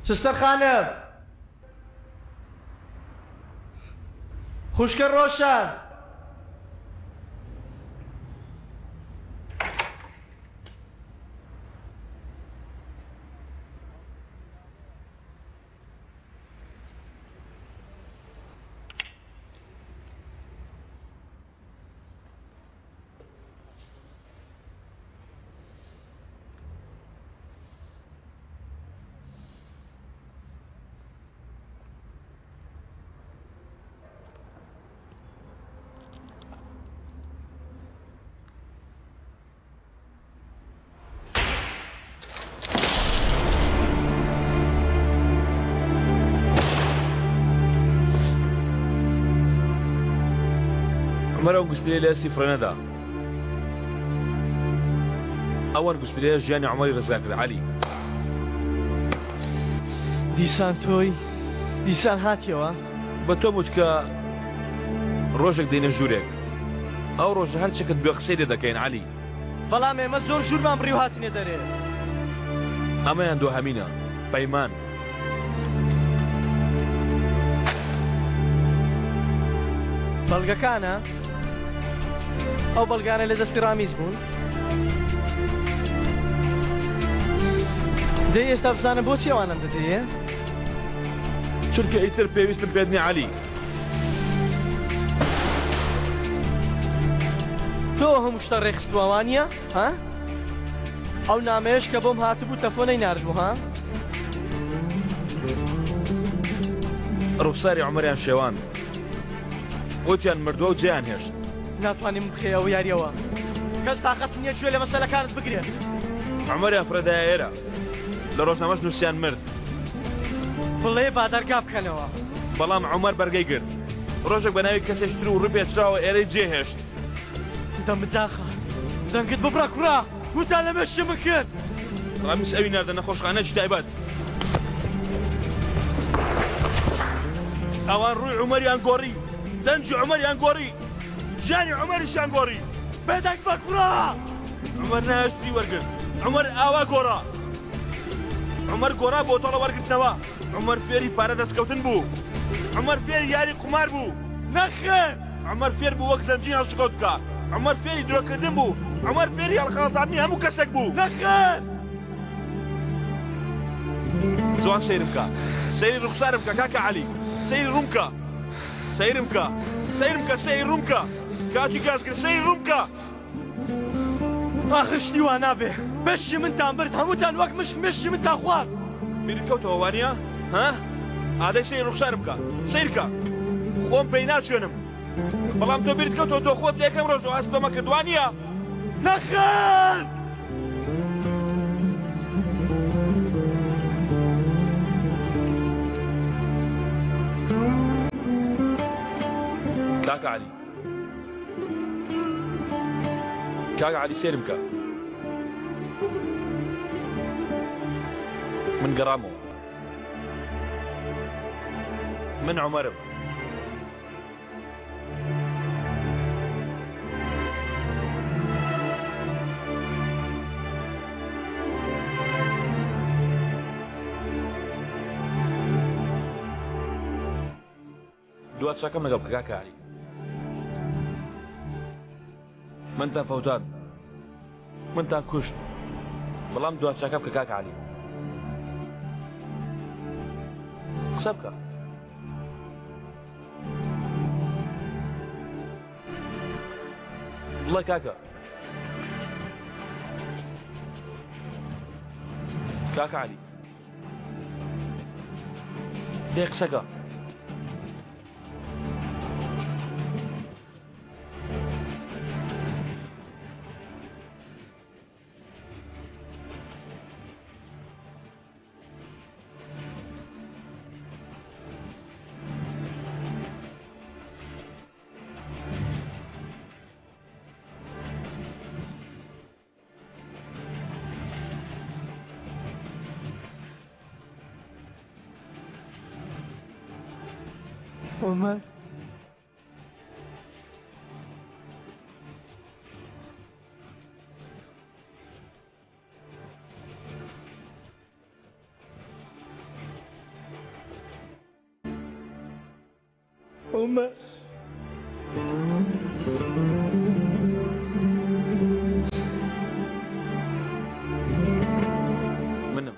سستەر خانم! خوشکە ڕۆشان! عومەر ئەو گوشتلەی لە دەستی فڕێ نەدا. ئەو ئەنگوستیلەیە ژیانی عومەری ڕزگار کرد عەلی. دیسان تۆی؟ دیسان هاتیەوە؟ بە تۆم وت کە ڕۆژێک دێینە ژوورێک. ئەو ڕۆژە هەر چەکت بوێ قسەی لێ دەکەین عەلی. بەڵام ئێمە زۆر ژوورمان بڕی و هاتینە دەرێ. ئەمەیان دواهەمینە پەیمان. بەڵگەکانە؟ ئەو بەڵگانە لە دەستی ڕامیز بوون؟ دەی ئێستا بزانە بۆچی ئەوانەم دەدەیێ؟ چونکە ئیتر پێویستم پێت نییە عەلی. تۆ هەموو شتە ڕێکخستووە وانییە؟ ها؟ ئەو نامەیەش کە بۆم هاتبوو تەفۆ نەیناردبوو ها؟ ڕوخساری عومەریان شێواند. وتیان مردووە و جێیان هێشت. ناتوانانی من بخەیە ئەو یاریەوە. کەس تاقەتی نییە گوێ لە مەسەلەکانت بگرێت. عومەریان فڕێدایە ئێرە. لە ڕۆژنامەش نووسیان مرد. بڵێ با دەرگا بکەنەوە. بەڵام عومەر بەرگەی گرت. ڕۆژێک بە ناوی کەسێکی تر و ڕووی پێچراوە ئێرەی جێهێشت. دەمت داخە. دەنگت ببڕە کوڕە. وتان لە مێشکی من کرد. ڕامیس ئەوی ناردە نەخۆشخانەیەکی تایبەت. ئەوان ڕووی عومەریان گۆڕی، دەنگی عومەریان گۆڕی، ژیانی عومەریشیان گۆڕی. بێدەنگ بە کوڕە! عومەر نایاشتری وەرگرت. عومەر ئاوا گۆڕا. عومەر گۆڕا بۆ تۆڵە وەرگرتنەوە. عومەر فێری پارە دەستکەوتن بوو. عومەر فێری یاری قومار بوو. نەخێر! عومەر فێر بوو وەک زەنجین هەڵسوکەوت بکا. عومەر فێری درۆکردن بوو. عومەر فێری هەڵخەڵەتاندنی هەموو کەسێک بوو. نەخێر! جوان سەیرم کە. سەیری ڕوخسارم کە کاکە عەلی. سەیری ڕووم کە. سەیرم کە. سەیرم کە سەیری ڕووم کە. کاکی گازگر سەیری ڕووم کە. ئاخر شتی وا نابێ. مێشکی منتان برد هەمووتان وەک مشک مێشکی منتان خوارد. بیرت کەوتەوە وانییە؟ ها؟ ئادەی سەیری ڕوخسارم بکە. سەیر کە. خۆم پێی ناچوێنم. بەڵام تۆ بیرت کەوتەوە تۆ خۆت لە یەکەم ڕۆژەوە هەست بەمە کرد وانییە؟ نەخێر! کاکە عەلی. کاک عەلی سەیرم کە من گەڕامەوە من عومەرم دوا چاکەم لەگەڵ بکە کاکە عەلی منتان فەوتان منتان کوشت بەڵام دوا چاکە بکە کاکە عەلی قسە بکە بڵێ کاکە کاکە عەلی دەی قسەکە. عومەر. عومەر. منم.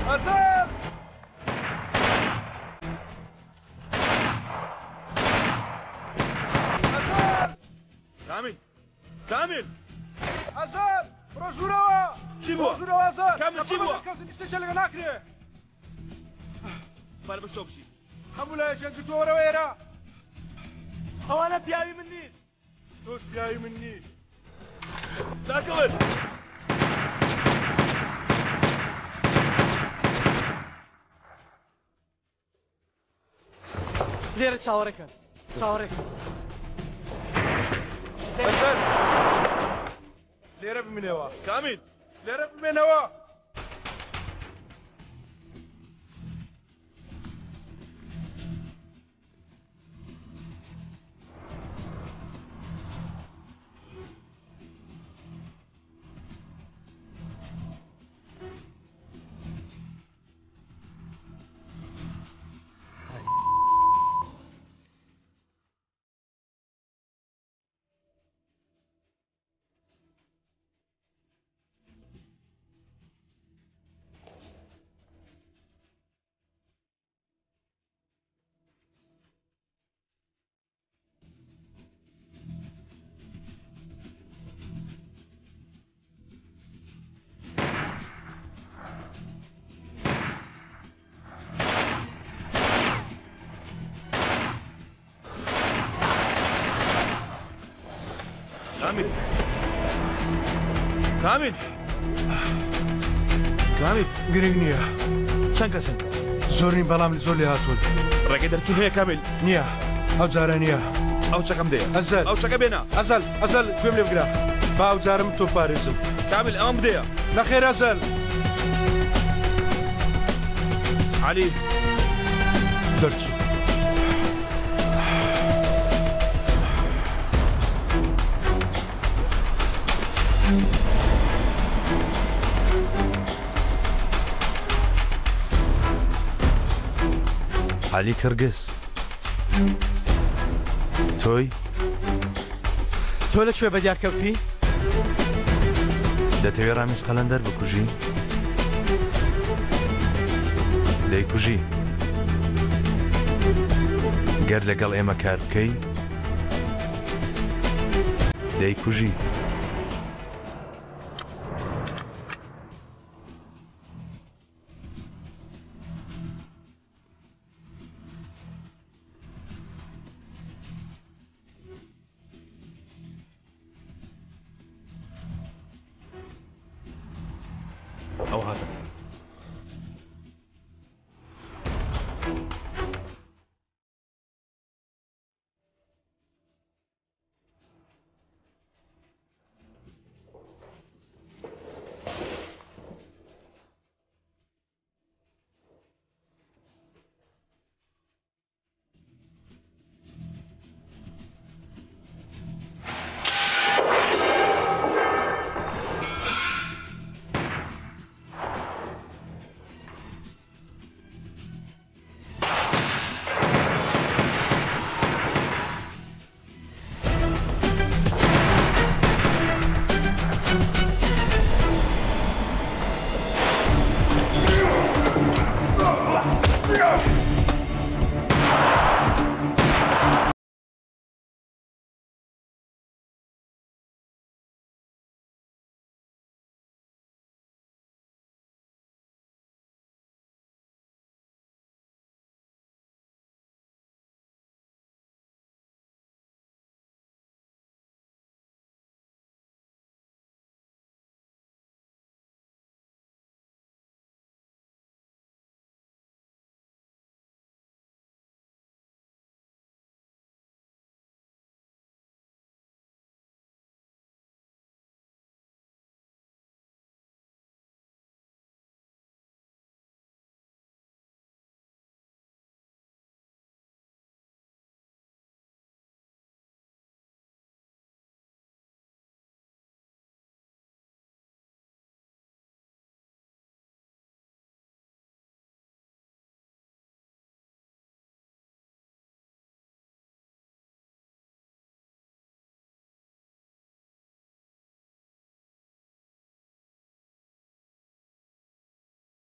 ئەزەل! ئەزەل! کامیل! کامیل! ئەزەل! بڕۆ ژوورەوە! چی بووە؟ بڕۆ ژوورەوە ئەزەل! کامیل چی بووە؟ کەس نیشتەجێ لەگەڵ ناکرێ. پارە بشتەوە بچی. هەموو لایەکیان گرتووە وەرەوە ئێرە. ئەوانە پیاوی من نین. تۆش پیاوی من نی. داکەون. لێرە چاوەڕێکەن چاوەڕێکەن. بەسەر لێرە بمێنەوە. کامیل. لێرە بمێنەوە. کامیل کامیل کامیل گرنگ نییە چەند کەسن؟ زۆر نین بەڵام زۆر لێ هاتوون. ڕێگەی دەرچوون هەیە کامیل؟ نییە ئەو جارە نییە. ئەو چەکەم دێ. ئەزەل ئەو چەکە بێنە. ئەزەل ئەزەل گوێم لێ بگرە با ئەو جارم تۆ پارێزم. کامیل ئەوەم بدەیە. نەخێر ئەزەل. عەلی. دەرچوو. عەلی کرگز تۆی؟ تۆ لە کوێ بەدیار کەوتی؟ دەتەوێ ڕامیز قەلەندەر بکوژی؟ دەیکوژی. گەر لەگەڵ ئێمە کار بکەی دەیکوژی. ئەو هاتن.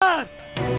عومەر!